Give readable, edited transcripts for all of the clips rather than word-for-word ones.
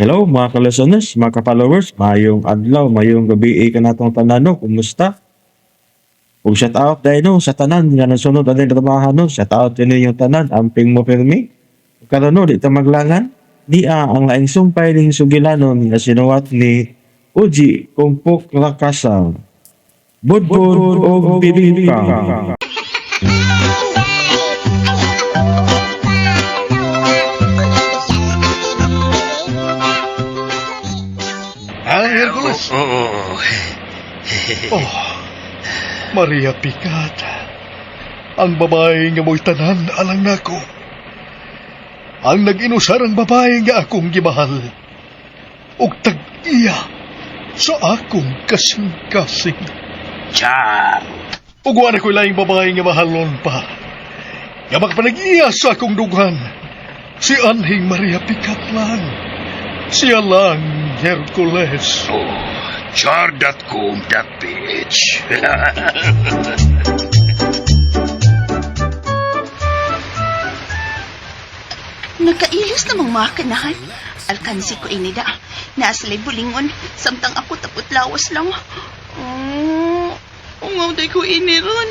Hello mga ka-listeners, mga ka-followers, mayong adlaw, mayong gabi kanatong tanan no, kumusta? Ug shout out dahil no, sa tanan nga nasunod ani trabaho no, shout out din yung tanan, amping mo pirmi. Karon no, di ta maglangan, niya ang laing sumpay ning sugilanon nga sinuwat ni Uji Kumpok Rakasang. Budbud og bibingka. Ang Hercules. Oo. Oh, Maria Picat. Ang babae nga mo'y tanan alang nako. Ang nag-inusar ang babae nga akong gimahal. Og tag-iya sa akong kasing-kasing. Char. Ug wala ko'y laing babae nga mahalon pa. Nga magpanag-iya sa akong dughan. Si Anhing Maria Picat lang. Siya lang, Hercules. Oh, char.com.ph. Nagkailos namang mga kanahan. Alkansi ko inida. Nasa bulingon. Samtang ako tapot lawas lang. Oh, ungaw day ko ini ron.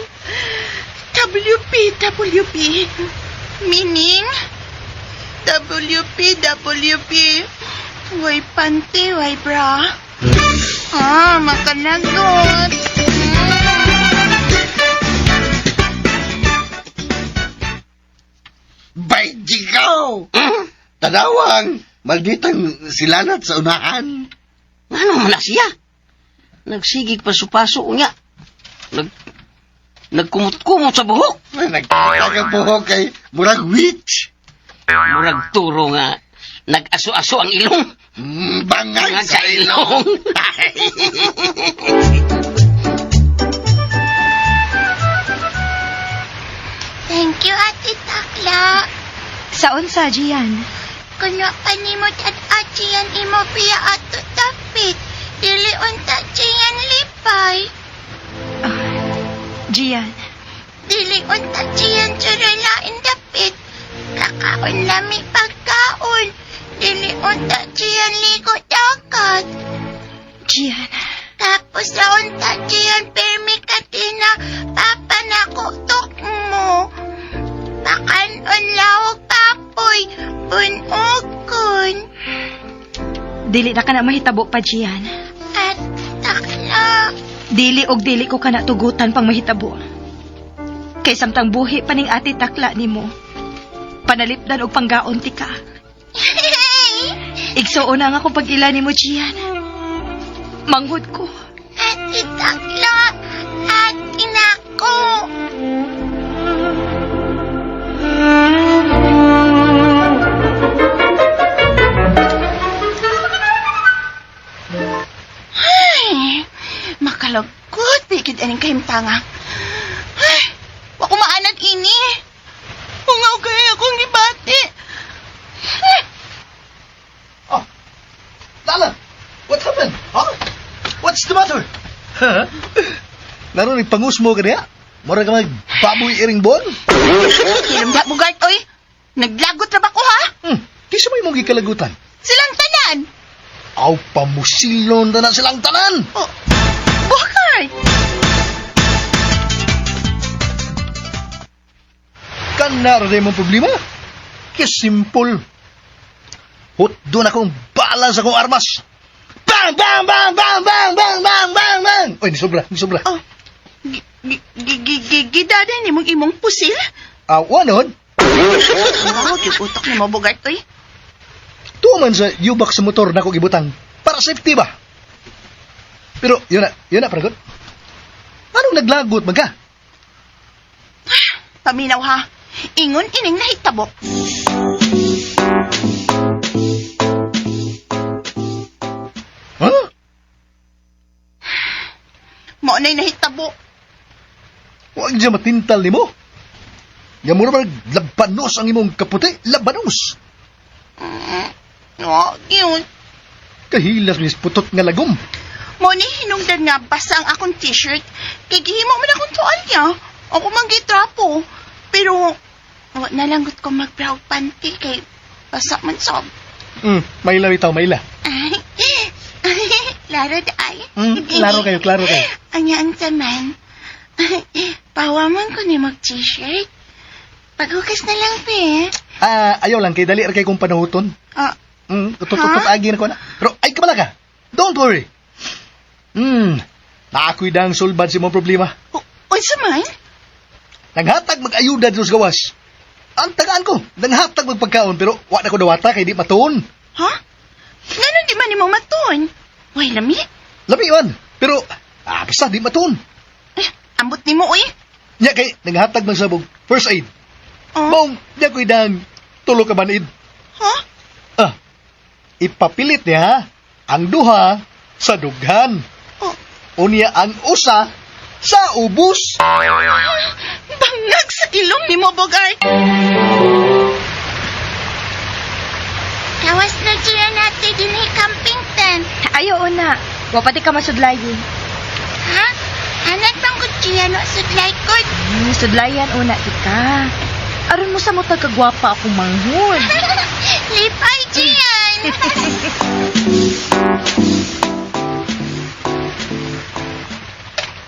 WP, WP. Meaning? WP, WP. Way panty, way bra. Ah, makanagot. Bay, jigaw! Tanawang, malditang silanat sa unahan. Ano man na siya? Nagsigig paso-paso niya. Nagkumot-kumot sa buhok. Nagkakabuhok kay murag witch. Murag turo nga. Nag-aso-aso ang ilong. Bangag Bangag sa sa ilong. ilong. Thank you, Ate Takla. Saon sa Gian? Kuno panimot at achiyan imo piya ato tapit. Dili unta chiyan lipay. Gian, Dili unta chiyan churulain dapit. Kakaon lami pagkaon. Dili unta chiyan ligo dagat. Gian, Tapos sa unta chiyan permi katina papa na kutok mo. Pakanon lawag papoy. Bunukon. Dili na ka na mahitabo pa, Gian. At takla. Dili og dili ko kana tugutan pang mahitabo. Kay samtang buhi pa ning ate takla nimo. Panalipdan og panggaon ti ka. Igsuon na nga akong pag-ila nimo, Gian. Manghod ko. Ate Takla, ate nako. Ay, makalagkot, bigid aning kahimtanga. Ay, wa ko maanad ini. Ungaw kay akong gibati. Ay, Oh, Lala, what happened? Huh? What's the matter? Naroon pangus mo kaniya? Mura ka mag baboy iring bon? Hilom da bugart, oy. Naglagot ra ba ko ha? Kisa mo imong gikalagutan? Silang tanan. Aw, pamusilon na na silang tanan! Oh, Bugart! Kanaro na imong problema? Kaya simple. Hot doon akong bala sa akong armas. Bang! Bang! Bang! Bang! Bang! Bang! Bang! Bang! Bang! Oy, nisobra, nisobra. Oh, gidada ni mong imong pusil? Ah, wanon, Oh, yung utok ni mo bugart, oy. tuman sa U-box sa motor na ako gibutang. Para safety ba? Pero, yun na, paragot. Anong naglagot man ka? Paminaw ha. Ingon ining nahitabo. Huh? Mao na'y nahitabo. Huwag dyan matintal ni mo. Nga mura ba labanos ang imong kaputi? Labanos! Oh, yun. Kahilas ni putot nga lagom. Mao ni hinungdan nga basa ang akong t-shirt. Kay gihimo man akong tuwalya. Ako man gitrapo. Pero, wa na lang gud ko mag-brow panty kay basa man sob. Maila bitaw, maila. Laro ay. Klaro kayo, klaro kayo. Anya ang taman. Pawaman ko ni mag t-shirt. Paghugas na lang, pe. Ah, ayaw lang kay dali ra kay kong panahuton. Ah, Tututut agi na ko na. Pero ay kabala ka. Don't worry. Naakoy dang sulbad sa imong problema. Unsa man? Nanghatag mag-ayuda dito sa gawas. Ang tagaan ko, nanghatag magpagkaon pero wa na ko dawata kay di matuon. Ha? Ngano di man nimo matuon? Way lami. Lami man, pero basta di matuon. Eh, ambot nimo oy. Nya kay nanghatag man sabog first aid. Oh. Bong, nya ko'y dang tulo ka banid. Ha? Ah, ipapilit niya ang duha sa dughan. Oh. Unya ang usa sa ubos. Bangag sa ilong nimo, Bogart. Kawas na siya natin din camping tent. Ayo una. Wa pati ka masudlayin. Ha? Anak bang kutsiya no sudlay ko? Sudlayan una kita. Aron mo sa mo tagkagwapa akong manghud. Lipay, Gian!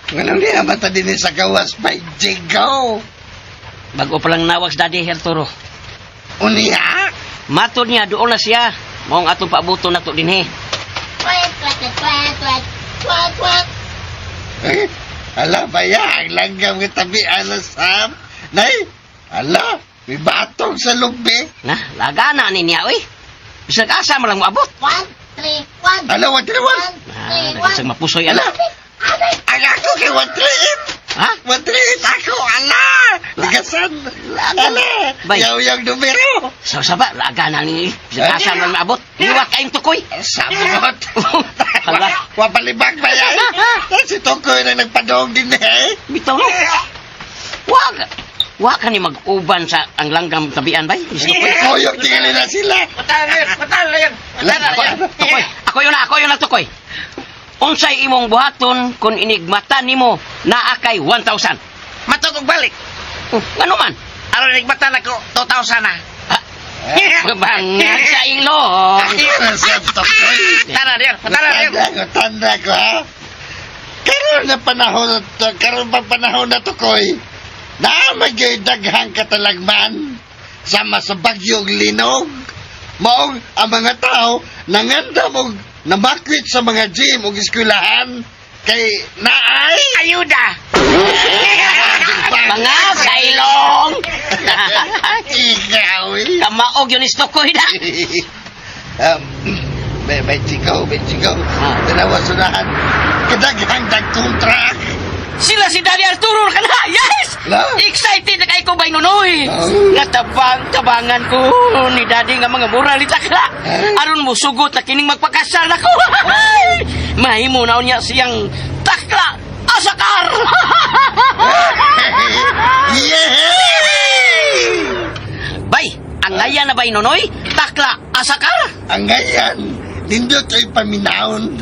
Ganun niya mata din sa gawas may jigaw. Bago pa lang nawag si Daddy Arturo. Unya? Matod niya, doon na siya. Maong atong paabuto na to din eh. Eh, ala ba ya? Ang langgam nga tabi alas sam. Nay, ala, may batong sa lubi. Na, lagana ni niya, oy. Bisag asa man lang moabot. Ala, 131. Ah, nagsag mapusoy Ala, ala. ang ako kay 138. Ha? 138 ako, ala. Ligasan. Ala, Bay. yaw-yaw numero. Sa saba, lagana ni. Bisag asa man lang maabot. Liwat kayong tukoy. Sabot. Hala. Wapalibag ba yan? Si Tokoy na nagpadong din eh. Bitaw no. Wag. Wa ka ni mag-uban sa ang langgam tabian bay. Bisag tukoy. Koyok tingali na sila. Ako, tukoy. Ako yun na tukoy. Unsay imong buhaton kung inigmata nimo naa kay 1,000? Matod og balik. Ngano man? Aron nagbata na ko 2,000 na. Bangag sa ilong. Sa Tokoy. Tara diyan, tara diyan. Tanda ko, tanda ko ha. Karon na panahon na to, karon pa panahon na to koy. Naamagay daghang katalagman sama sa bagyong linog. Maong ang mga tao nangandam og namakwit sa mga gym ug eskwelahan kay naay Ayuda. Bangag sa ilong. Ikaw eh. Kamaog yun is tukoy na. um, may chigaw, may chigaw. Ah. Dalawa sunahan. Kadaghang dagkontrak. Sila si Daddy Arturo ka na. Yes! La? Excited na kay ko bay nunoy. Oh. Natabang tabangan ko ni Daddy nga mga moral itakla. Aron mo sugot na kining magpakasal nako. Mahimo na niya siyang takla asakar. Yehey! Bay, ang ngaya na bay nonoy, takla asakar. Ang ngayan, nindot ay paminahon.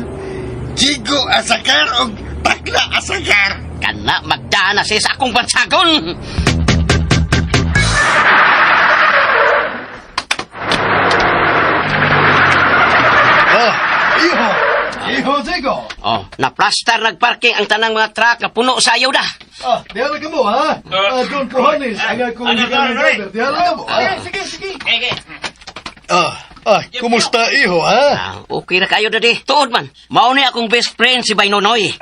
Jigo asakar o takla asakar. Kana magdaan na siya sa akong bansagon. Ah, iho. Iho, Jigo. Oh, na-plaster nagparking ang tanang mga truck na puno sa ayaw da. Ah, dihala ka mo, ha? Ah, Don Cojones, ang akong higalang driver. Dihala ka mo, ha? Sige, sige. Ah, kumusta, iho, ha? Ah, okay na kayo dadi. Tuod man. Mao ni akong best friend si Bay Nonoy.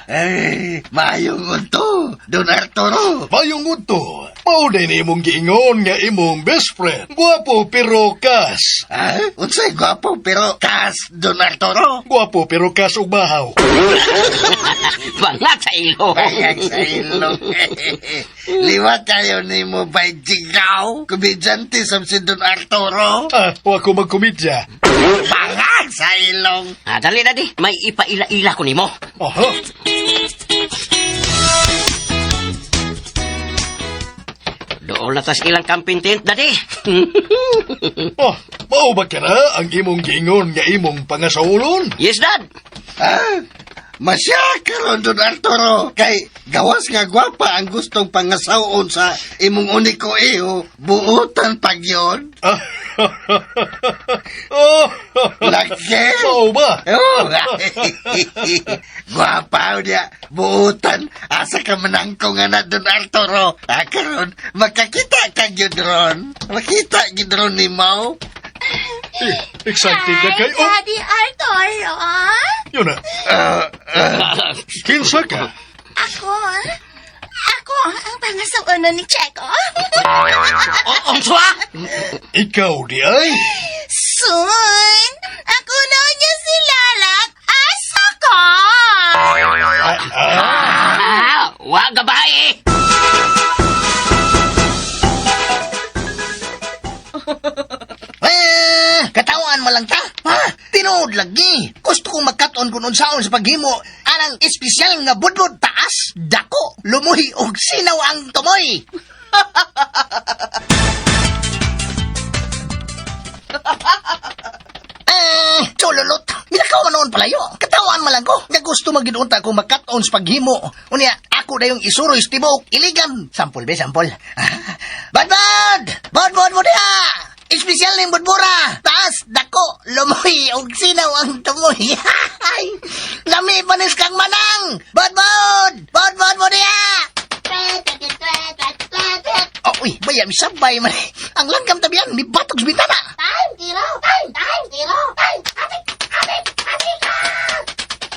Ay, maayong unto, Don Arturo. Mayong udto. Mao din imong giingon nga imong best friend. Guwapo pero kas. Ah, unsay gwapo pero kas, Don Arturo. Guwapo pero kas ug bahaw. Bangag sa ilong. Bayag sa ilong. Liwat kayo ni mo bay jigaw. Komedyante sa si Don Arturo. Ah, wa ko magkomedya. Bangag sa ilong. Ah, dali dadi. May ipaila-ila ko nimo. Aha. Doon na tas ilang camping tent dadi. Oh, mao ba ka na ang imong giingon nga imong pangasaulon? Yes, dad. Ah, masya karon Don Arturo. Kay gawas nga gwapa ang gustong pangasawon sa imong uniko iho, buotan pag yun. Ah, Oh! Lagi. Mao ba? Oh, Gwapa niya. Buutan. Asa ka manangko nga na Don Arturo. Ah, karon, makakita ka gyud ron. Makita gyud ron ni Mau. Eh, excited na kayo. Oh, Daddy Arturo. yun na. Ah, Kinsa ka? Ako, ako ang pangasawa ni Checo. O, unsa? Ikaw di ay? Soon, ako na niya si Lalak. Asa ka? Ah, wa gabae. Eh, katawan mo lang ta. Ha? Tinuod lagi. Gusto kong magkaton kung unsaon sa paghimo anang espesyal nga budbud taas, dako, lumuhi og sinaw ang tumoy. Eh, chululot. Milakaw man noon palayo. Katawan man lang ko. Nga gusto magidunta kong magkaton sa paghimo. Unya, ako na yung isuroy sa tibok. Iligan. Sampol be, sampol. Badbad! Badbad mo diha! Espesyal ning budbura. Taas, dako, lumoy, og sinaw ang tumoy. Ay, lami panis kang manang! Badbad! Badbad mo diha! Oh, uy, baya, misabay man. Ang langgam tabihan, ni batok sa bintana.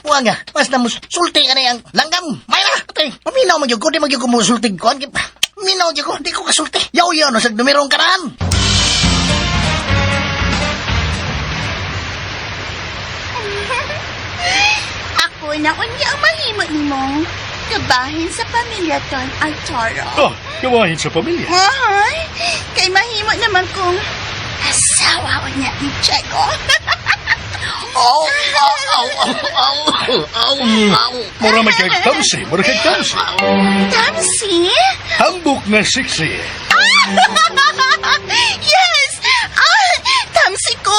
Buang nga, basta mo sulti ka na yung langgam. May na, atay, paminaw man yun ko, di man yun ko mo sulti ko. Minaw yun ko, di ko kasulti. Yaw yaw, no, sa numerong karaan. Ako na unya ang mahimo nimong kabahin sa pamilya Don Arturo. Oh, gawain sa pamilya. Ay, kay mahimo naman kung asawa unya ni Checo. Oh, oh, oh, oh, oh, oh, oh. Mura may kag tamsi, mura kag tamsi. Tamsi? Tambok nga siksi. Yes! Ah, tamsi ko!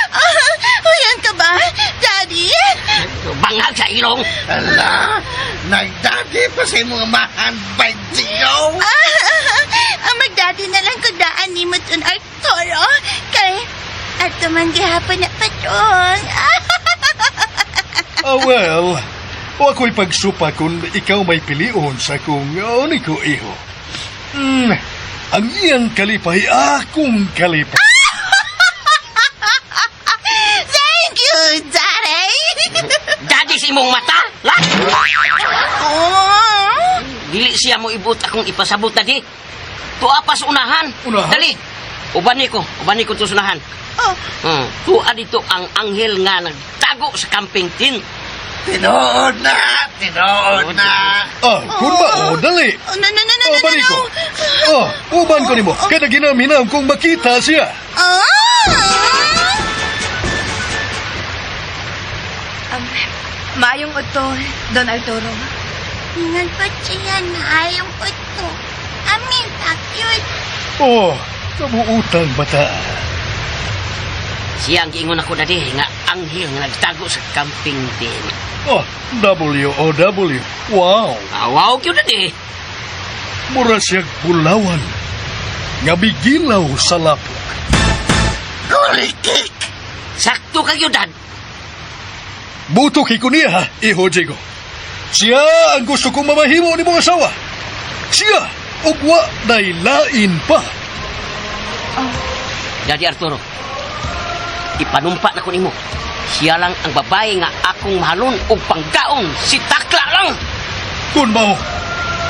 Ah, ayan ka ba, Daddy? Bangag sa ilong. Ala, nagdati pa sa imong amahan, Benjigo. Ah, ang magdadi na lang kung daan ni mo Don Arturo. Kay, ato man gihapon na patong. Ah, Ah, well, o ako'y pagsupa kung ikaw may pilion sa kung ani ko iho. Ang iyang kalipay, akong kalipay. Thank you, Daddy! Daddy sa imong mata. La? Oh. Dili siya mo ibot akong ipasabot daddy. Tuwa pa sa unahan. Unahan? Dali. Uban ni ko, uban ni ko to sa unahan. Oh, Tuwa dito ang anghel nga nagtago sa camping tent. Tinuod na, tinuod na. Ah, kung ba, oh, dali. oh, no, no, no, no, Oh, no, no, balik ko. no. Oh, uban ko nimo. Kada ginaminam kong makita siya. Ah! Maayong udto, Don Arturo. Ingan pa siya na ayong uto. Amin, pakyut. Oh, kabuutang bata. Siya ang giingon ako daddy nga anghel nga nagtago sa camping tent. Oh, W-O-W. Wow. Ah, wow gyud daddy. Mura siyang bulawan. Nga bigilaw sa lapok. Kulikik. Sakto ka gyud dad. Buto kay ko niya, ha, iho Diego. Siya ang gusto kong mamahimo ni mong asawa. Siya, ug wa lain pa. Daddy Arturo. Ipanumpa na ko nimo. Siya lang ang babae nga akong mahalon og panggaon si Takla lang. Kung mao,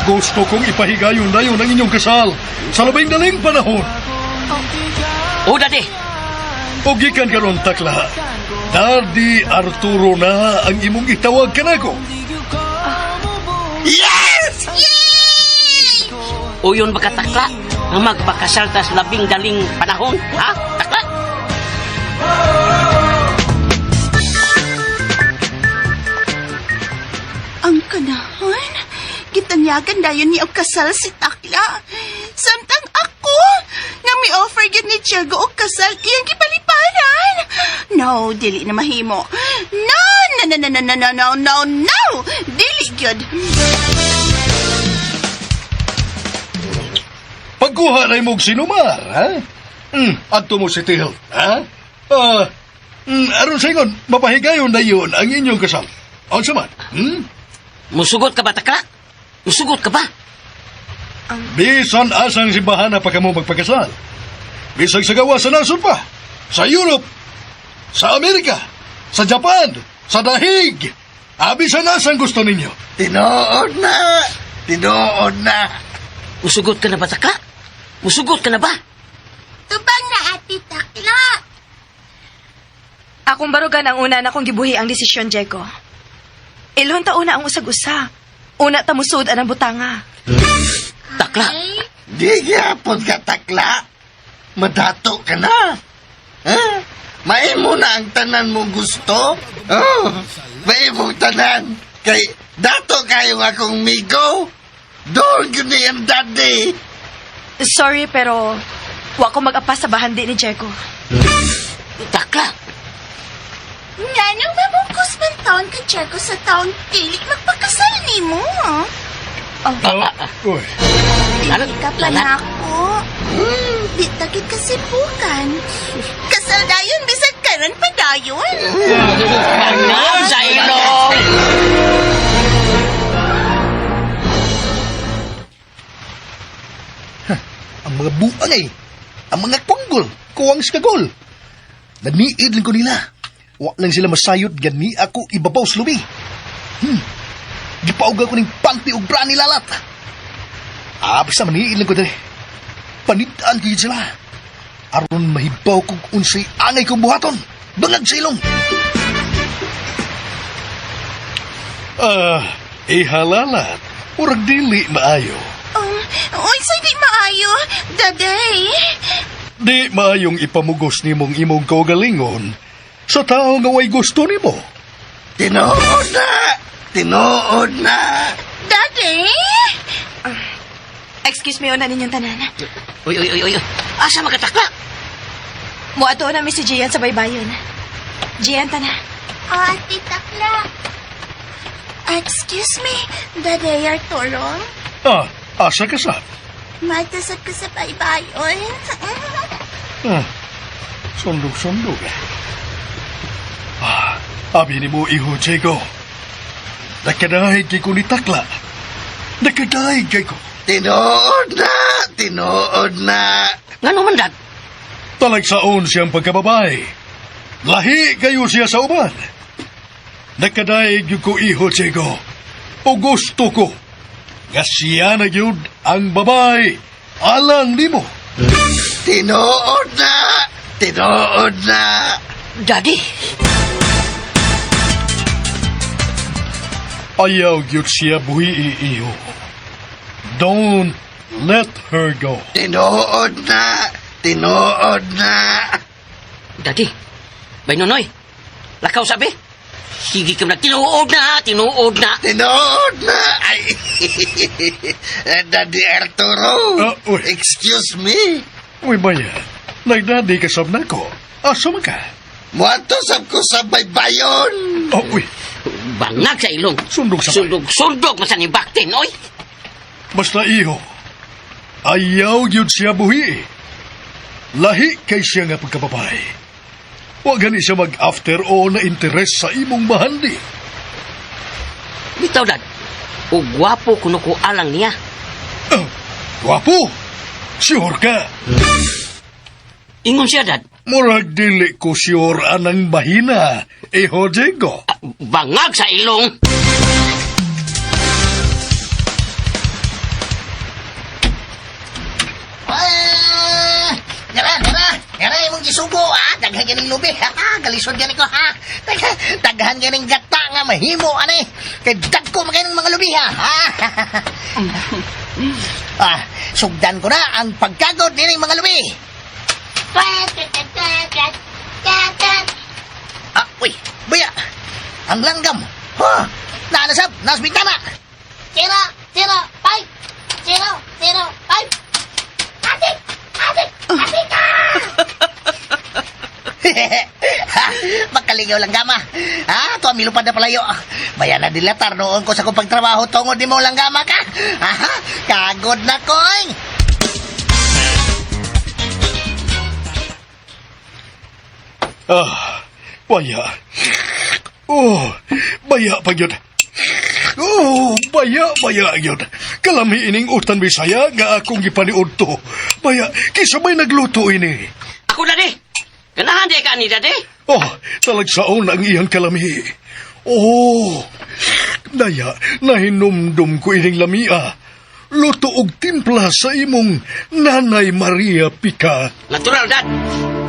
gusto kong ipahigayon dayon ang inyong kasal sa labing daling panahon. O daddy, O gikan karon takla. Daddy Arturo na ang imong itawag kanako. Yes! Yay! uyon ba ka Takla nga magpakasal ta sa labing daling panahon, ha? Takla. Ang kanahan. Gitanyagan dayon ni og kasal si Takla. Samtang ako, nga mi offer gyud ni Diego og kasal iyang gipaliparan. No, dili na mahimo. No, no, no, no, no, no, no, no, no, no. Dili gyud. Pagkuha na imong sinumar, ha? Adto mo City Health, ha? Aron sa ingon, mapahigayon na yun ang inyong kasal. Unsa man? Hmm? Musugot ka ba, takla? Musugot ka ba? Bisan asang simbahan na pa kamo magpakasal. Bisag sa gawa sa nasod pa. Sa Europe, sa Amerika, sa Japan, sa Dahig. Abi sa asang gusto ninyo. Tinuod na. Tinuod na. Musugot ka na ba, takla? Musugot ka na ba? Tubang na, Ate Takla. Akong barugan ang una na kong gibuhi ang desisyon, Diego. Ilhon ta una ang usag-usa. Una ta musud ang butanga. Takla, Di gyapon ka takla. Madato ka na. Ha? Maimo na ang tanan mong gusto. Oh, maimong tanan. Kay dato kayo akong migo. Doon yun ni ang daddy. Sorry pero wa ko mag-apa sa bahandi ni Diego. Takla. Nga nang mabungkos man taon ka, Diego, sa taon dili magpakasal ni mo. Oh, uy. Dili ka pa Lalat. na ako. Di tagit kasipukan. Kasal dayon, bisag karon pa dayon. Bangag sa ilong! Ang mga buang ay, ang mga kwanggol, kuwang sa kagol. Naniid lang ko nila. Wa lang sila masayod, gani ako ibabaw sa lubi. Gipauga ko ning panty og bra ni lalat. Ah, basta maniid lang ko dali. Panidaan kayo sila. Aron mahibaw kog unsay angay kong buhaton. Bangag sa ilong. Ah, ihalalat. Urag dili maayo. Unsay di maayo, daday. Di maayong ipamugos nimong imong kaugalingon sa tao nga way gusto nimo. Tinuod na. Tinuod na. Daday? Excuse me, una ninyong tanan. Uy, uy, uy, uy. Asa makatakla? Muato na mi si Gian sa baybayon. Gian, tana. Ah, Ate Takla. Excuse me, Daday Arturo. Ah, asa ka sa? Matasap ka sa baybayon. Ah, sundog-sundog. Ah, abi ni mo iho, Diego. Nakadaig kay ko ni Takla. Nakadaig kay ko. Tinuod na. Tinuod na. Ngano man, dad? Talagsaon siyang pagkababay. Lahi kayo siya sa uban. Nakadaig yun ko iho, Diego. O gusto ko. Nga siya na yun ang babay. Alang nimo. Tinuod na. Tinuod na. Daddy, Ayaw yun siya buhi iho. Don't let her go. Tinuod na. Tinuod na. Daddy. Bay Nonoy, lakaw sabi. Sige ka na, tinuod na, tinuod na. Tinuod na. Ay, Daddy Arturo. Ah, uy. Excuse me. Uy, Maya, nagdadi ka sab nako. Asa man ka? Muato sab ko sa baybayon. Oh, uy, Bangag sa ilong. Sundog sa Sundog, sundog, masan ni Baktin, oy. Basta iho. Ayaw yun siya buhi. Lahi kay siya nga pagkababay. Wa gani siya mag-after all na interes sa imong bahandi. Bitaw, dad. O gwapo kuno ko alang niya. Oh, gwapo! Sure ka! Ingon siya, dad. Murag dili ko sure anang mahina. Iho, Diego. Ah, bangag sa ilong. Ah! Ngara, ngara! Ngara imong gisugo, ah! Daghan ganing lubi, ha? Galisod gani ko, ha? Daghan, daghan ganing gata nga mahimo, ani! Kay dagko maganing mga lubi, ha? Ha? Ah, sugdan ko na ang pagkagod nining mga lubi. Ah, uy, buya! Ang langgam! Ha? Naanasap! Nas bintana! 0, 0, 5, 0, 0, 5. Atik! Atik! Atik! Ha, Makalingaw lang gama. Ha, to amilupad na palayo. Bayan na dilatar noon ko sa kong pagtrabaho tungod ni mo lang gama ka. Ha, kagod na koy. Ah, baya. Oh, baya pa gyud. Oh, baya, baya gyud. Kalami ining utan Bisaya nga akong gipaniud to. Baya, kisa may nagluto ini. Ako, Daddy. Ganahan di ka ni, Daddy. Oh, talagsaon ang iyang kalami. Oh, daya, nahinumdum ko ining lamia. Luto og timpla sa imong Nanay Maria Pica. Natural, Dad.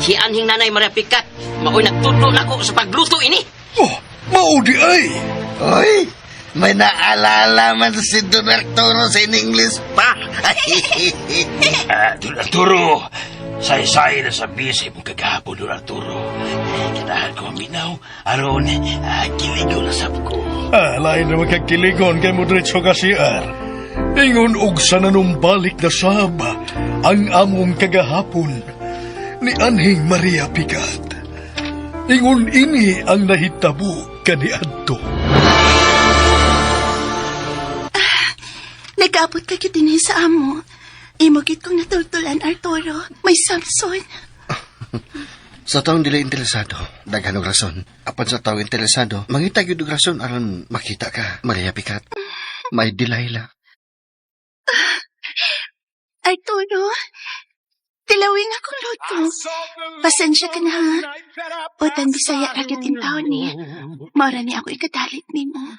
Si anhing Nanay Maria Picat, mao'y nagtudlo nako sa pagluto ini. Oh, maudi ay. Oy, may naalala man si Don Arturo sa in English pa. Ah, Don Arturo, saysay na sa bisay mong kagahapon, Don Arturo. Kitahan ko minaw, aron, kiligo na sab ko. Ah, lain naman kag kiligon kay mo diretso ka CR. Ingon og sa nanumbalik na sab ang among kagahapon ni Anhing Maria Picat. Ingon ini ang nahitabo kaniadto. Nag-abot ka gyud dinhi sa amo. Imo gyud kong natultulan, Arturo. May Samson. Sa taong dili interesado, daghan og rason. Apan sa taong interesado, mangita gyud og rason aron makita ka, Maria Picat. May Delilah. Arturo, tilawin akong luto. Pasensya ka na ha. Utan Bisaya ra gyud intawon ni. Maura ni ako ikadalit nimo.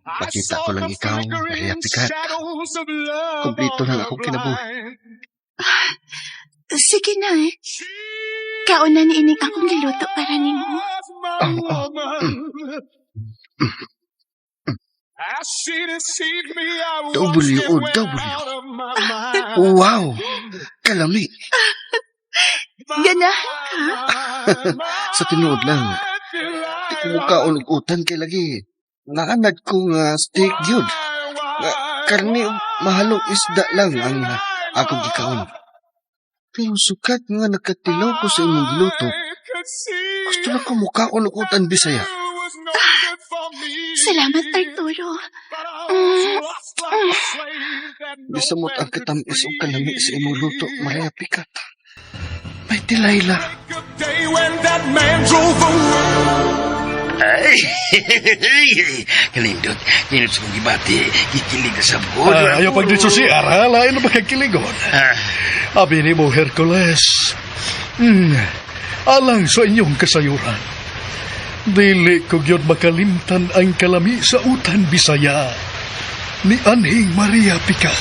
Makita ko lang ikaw, Maria Picat. Kompleto lang akong kinabuhi. Sige na eh. Kauna ni ining akong giluto para nimo. Oh, W O W. Wow! Kalami. Ganahan ka? Sa tinuod lang. Di ko mukaon og utan kay lagi. Naanad ko nga steak gyud. Nga karne ug mahalong isda lang ang akong gikaon. Pero sukat nga nakatilaw ko sa imong giluto, gusto na ko mukaon og utan Bisaya. Salamat, Arturo. Bisamot ang katamis ug kalami sa imong luto, Maria Picat. May Delilah. Ay, kalindot, kalindot sa kong gibati, kikilig na sab ko, Don Ah, ayaw pag Arturo. dito CR, ha? Lain na makagkiligon. Ah, Abi ni mo, Hercules. Alang sa inyong kasayuran. Dili ko gyud makalimtan ang kalami sa utan Bisaya ni Anhing Maria Pica.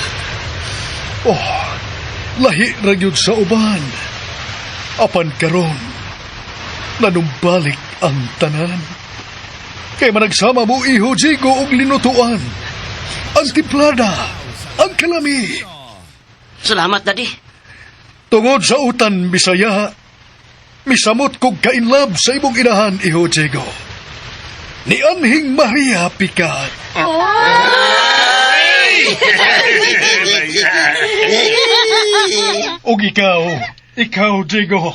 Oh, lahi ra gyud sa uban. Apan karon, nanumbalik ang tanan. Kay managsama mo iho Jigo og linutuan. Ang timplada, ang kalami. Salamat, Daddy. Tungod sa utan, Bisaya, misamot kog kainlab sa imong inahan, iho Diego. Ni Anhing Maria Picat. Og ikaw, ikaw, Diego,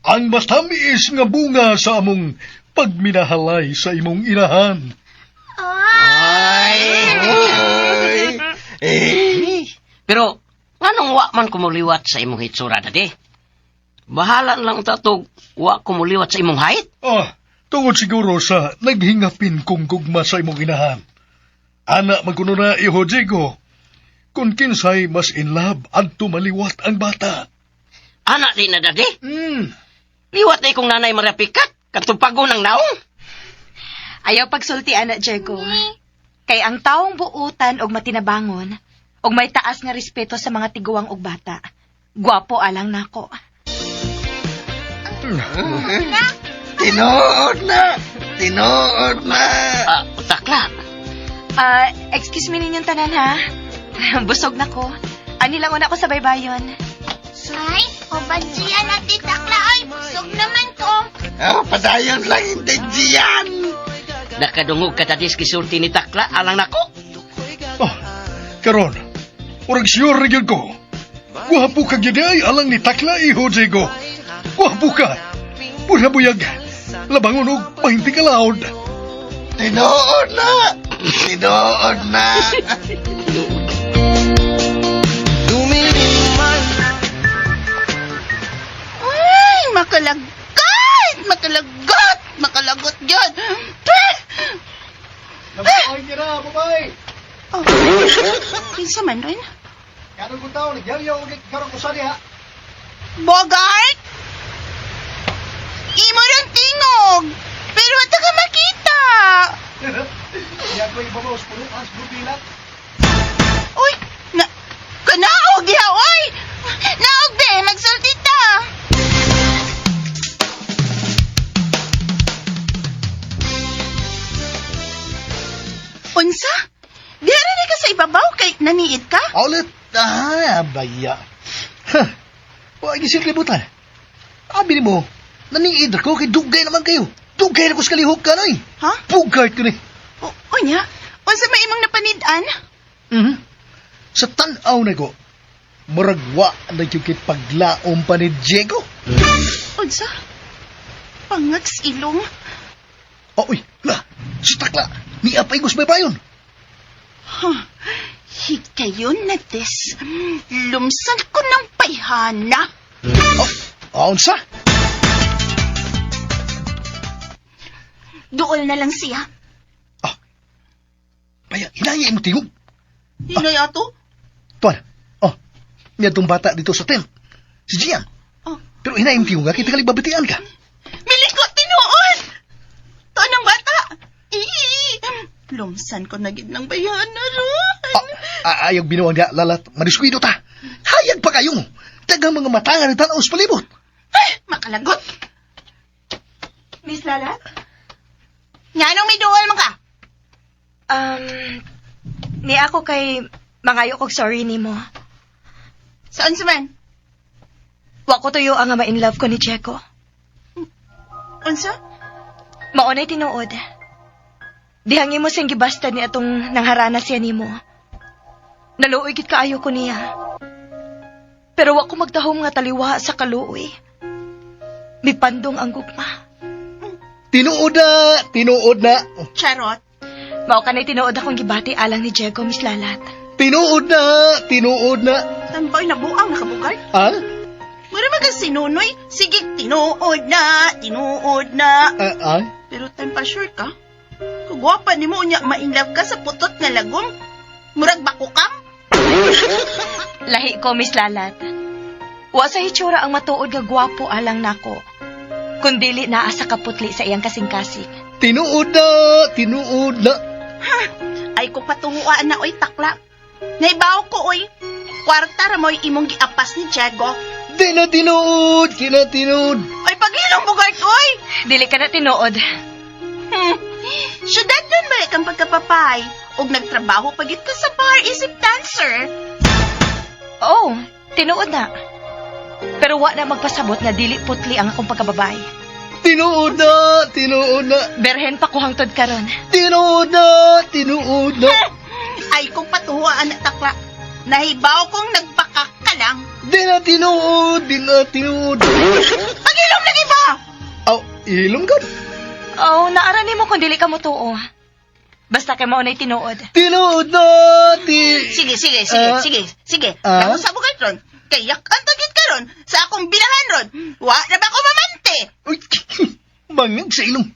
ang matamiis nga bunga sa among pagminahalay sa imong inahan. Pero, nganong wa man kumuliwat sa imong hitsura, Daddy? Bahala na lang tatog, wa kumuliwat sa imong height. Ah, tungod siguro sa naghingapin kong gugma sa imong inahan. Ana magkuno na, iho Diego, kung kinsay mas in love adto maliwat ang bata. Ana di na, Daddy. Liwat na ikong Nanay Maria Picat, katupago ng naong. Ayaw pagsulti, ana Diego. Kay ang taong buutan og matinabangon, og may taas nga respeto sa mga tiguang og bata. Gwapo alang nako. Tinuod na! Tinuod na! Ah, takla. Ah, excuse me ninyong tanan ha. Busog na ko. Ani lang una ko sa baybayon. Ay, uban siya na Takla. Ay, busog naman ko. Oh, padayon lang hindi diyan! Nakadungog ka, Daddy, sa gisulti ni Takla, alang nako. Ah, karon, urag sure ra gyud ko. Gwapo ka gyud ay alang ni Takla iho Diego. Gwapo ka. Pura buyag. Labangon og pahinti ka laod. Tinuod na! Tinuod na! Ay, makalagkat! Makalagot! Makalagot yun! Nabuhay ka na, babae! Oh, kinsa man rin? Karon ko tao, nagyaw-yaw karon ko sa diha. Bogart? Imo rin tingog! Pero wala ka makita! Diya ko ibabaw sa puno, as bubilat. Uy! Na, kanaog diha, oy! Naog be, magsulti ta! Unsa? Diha rin ka sa ibabaw kay naniid ka? Ulit. Ah, baya. Ha. Wa gising libutan. Abi nimo, naniid ko kay dugay naman kayo. Dugay na ko sa kalihok ka noy. Ha? Bugart ko ni. O, unya? Unsa may imong napanidan? Mhm. Sa tan-aw na ko, murag wa na yung kay paglaom pa ni Diego. Unsa? Pangags ilong. Oh, uy, la, sa takla, ni apay gus may payon. Huh. Higayon na des. Lumsan ko ng payhana. Oh, unsa? Duol na lang siya. Ah, baya, hinaya mo tingog. Hinay ato? Tuan, oh, niya tong bata dito sa tent. Si Gian. Oh. Pero hinaya mo tingog, kita kalibabatian ka. Miliko tinuod! Tuon ang bata! Ii! Lumsan ko na gid ng bayana ron. Ah, ayaw binuang dia, lalat, madiskuido ta. Hayag pa kayo. Dagang mga mata nga tanaw sa palibot. Ay, makalagot! Miss Lalat? Nga nung may duol man ka? Um, ni ako kay mangayo kog sorry nimo. Saan sa man? Wa ko tuyo ang nga ma-in love ko ni Diego. Unsa? Mao na'y tinuod. Dihang imo siyang gibastad ni atong nangharana siya nimo. Naluoy gid kaayo ko niya. Pero wa ko magtahom nga taliwa sa kaluoy. Mipandong ang gugma. Tinuod na, tinuod na, Charot. Mao kanay tinuod akong gibati alang ni Diego, Miss Lalat. tinuod na, tinuod na. Tamboy na buang nakabukal. Ah? Mura magang sinunoy. Sige, tinuod na, tinuod na. Ah, ah? Pero time pa sure ka. Kagwapa ni mo unya ma-inlove ka sa putot nga lagom. Murag bakukam. Lahi ko, Miss Lalat. Wa sa hitsura ang matuod nga gwapo alang nako. Kundili naa sa kaputli sa iyang kasing-kasing. Tinuod na, tinuod na. Ay ko patunguan na oy takla. Naibaw ko oy. Kwarta ra mo'y imong giapas ni Diego. Di na tinuod, di na tinuod. Oy paghilom bugart oy. Dili ka na tinuod. Syudad nun ba kang pagkapapay? Og nagtrabaho pagit ka sa bar isip dancer. Oo, tinuod na. Pero wa na magpasabot nga dili putli ang akong pagkababay. Tinuod na, tinuod na, Berhen pa ko hangtod karon. tinuod na, tinuod na. Ay kong patuhuan na takla. Nahibaw kong nagpakak ka lang. Di na tinuod, di na tinuod. Paghilom lagi ba? Aw, ilong ka. Oh, naara nimo kung dili ka motuo. Basta kay mao na'y tinuod. Tinuod na, ti... Sige, sige, sige, Ah. sige, sige. Ah. Uh, sa bugart ron. Kay yak ang tagit karon sa akong binahan ron. Wa na ba ko mamante? Uy, bangag sa ilong.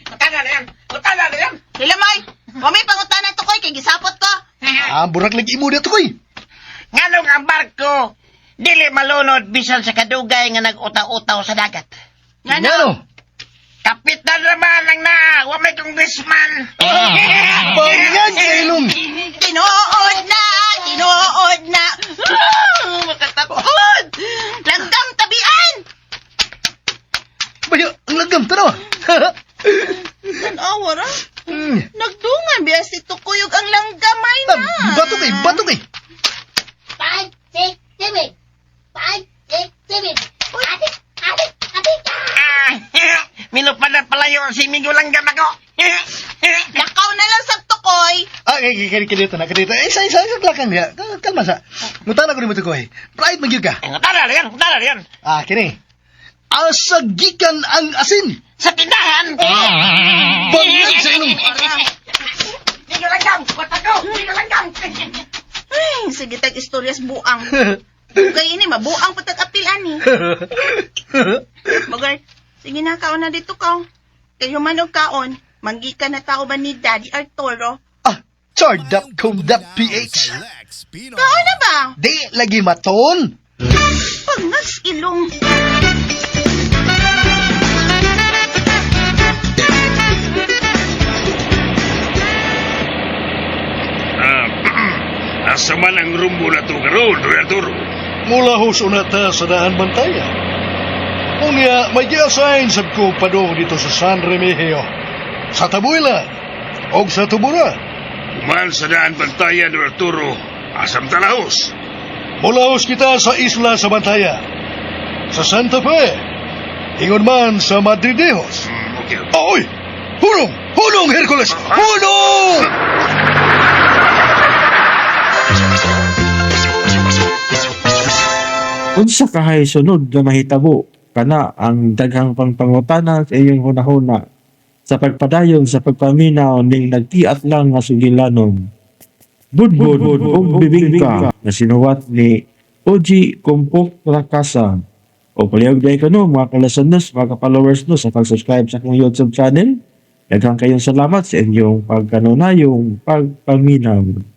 Utana na yan! Utana na yan! Hilamay, wa may pangutana to koy kay gisapot ko. Ah, burak lagi imo dito koy. Nganong ang barko, dili malunod bisan sa kadugay nga nag-utaw-utaw sa dagat. Ngano? Kapitan naman ang naa, wa may congressman. Bangag sa ilong. Tinuod na, tinuod na. Ah, makatakod. Langgam tabian. Baya, ang lagam, tanawa. Tanawa ra. Hmm. Nagdungan biya si Tukuyog ang langgamay na. Ah, Bato kay, bato kay. 5, 6, 7. 5, 6, 7. Atik, atik, atik. Ah, Minupad na palayo si Migo Langgam ako. Lakaw na lang sa tukoy. Ah, kay kay kay dito na, kay dito. Eh, isa isa isa lakang niya. Kalma sa. Mutana ko nimo ko eh. Pride man gyud ka. Utana na yan, utana na yan. Ah, kini. Asagikan ang asin. Sa tindahan. Bangag sa ilong. Migo Langgam, kwata ko, Migo Langgam. Ay, sige tag istoryas buang. Kay ini mabuang patag apil ani. Magar. Sige na, kaon na dito ka. Kayo man og kaon, manggikan na tao ba ni Daddy Arturo? Ah, char.com.ph. Kaon na ba? Di lagi maton. Pangas ilong. Ah, asa man ang rumbo na to karon, Don Arturo? Mula ho sunata sa daan bantaya. Unya, may gi-assign sab ko padung dito sa San Remigio, sa Tabuelan, og sa Tuburan. Human sa daan bantayan, Don Arturo, asam talahos. Mulahos kita sa isla sa Bantaya, sa Santa Fe, ingon man sa Madridejos. Okay. Oy! Hunong! Hunong, Hercules! Hunong! Unsa kahay sunod na mahitabo kana ang daghang pangpangutana sa inyong hunahuna sa pagpadayon sa pagpaminaw ning nagtiat lang nga sugilanon. Budbud ug bibingka na sinuwat ni Oji Kumpok Rakasa. O palihog dahil ko no, mga kalasanos, mga followers no, sa pag-subscribe sa akong YouTube channel. Daghang kayong salamat sa inyong pagkanunayong pagpaminaw.